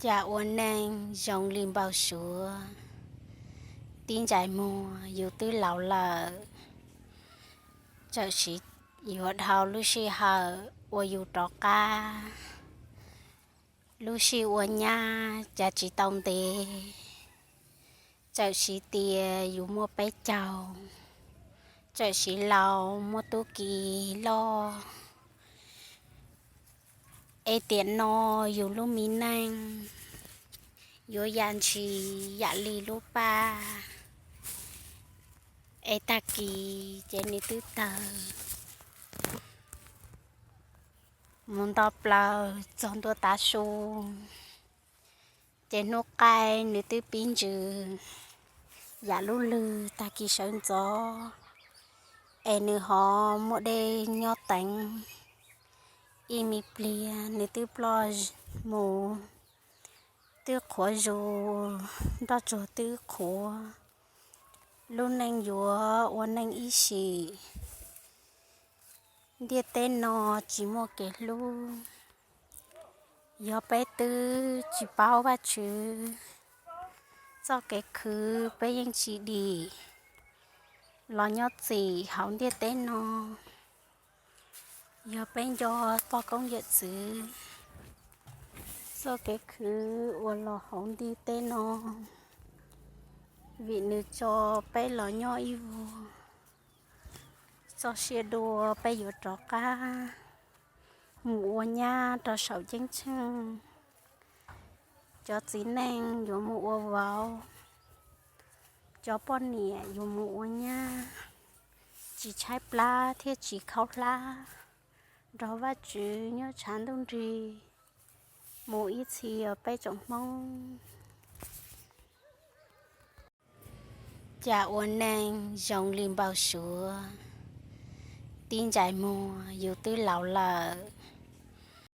Cas ua neej zoo li npau suav, tib ntsais muag yus twb laus lawm, txawm siv yuav dhau lub sij hawm uas yus rov qab. Lub sij ua nyab cas tsis tau ntev, txawm siv tias yus muaj peb caug, txawm siv laus muaj tub ki loj, es tiam no yus lub me neej yuav yam ntshis yam li lub paj, es tag kis ces nws twb tawg mus nto plaws txog ntua tav su, ces hnub qaij nws twb pib ntsws yam lub lwg tag kis sawv ntxov, es nws ho muaj dej nyob teev, ib me pliag nws twb ploj mus, twb qhuav zus, nroj tsuag twb qhuav, lub neej yuav ua neej ib sim, ntiaj teb no tsis muaj kev hlub. Yog peb twb tsis paub Vajtswv txoj kev khwv, peb yeej tsis dim los nyob txim hauv ntiaj teb no. Yog peb nco poj koob yawm txwv txoj kev khwv uas los hauv ntiaj teb no, vim nws tso peb los nyob ib vuag, txoj sia dua peb yuav rov qab mus ua nyab rau saum ceeb tsheej. Cov txiv neej yuav mus ua vauv, cov poj niam yuav mus ua nyab, tsis tshaib plab thiab tsis khaub hlab, nrog Vajtswv nyob tshav ntuj nrig mus ib txhis peb tsoom Hmoob. Cas ua neej zoo li npau suav, tib ntsais muag yus twb laus lawm,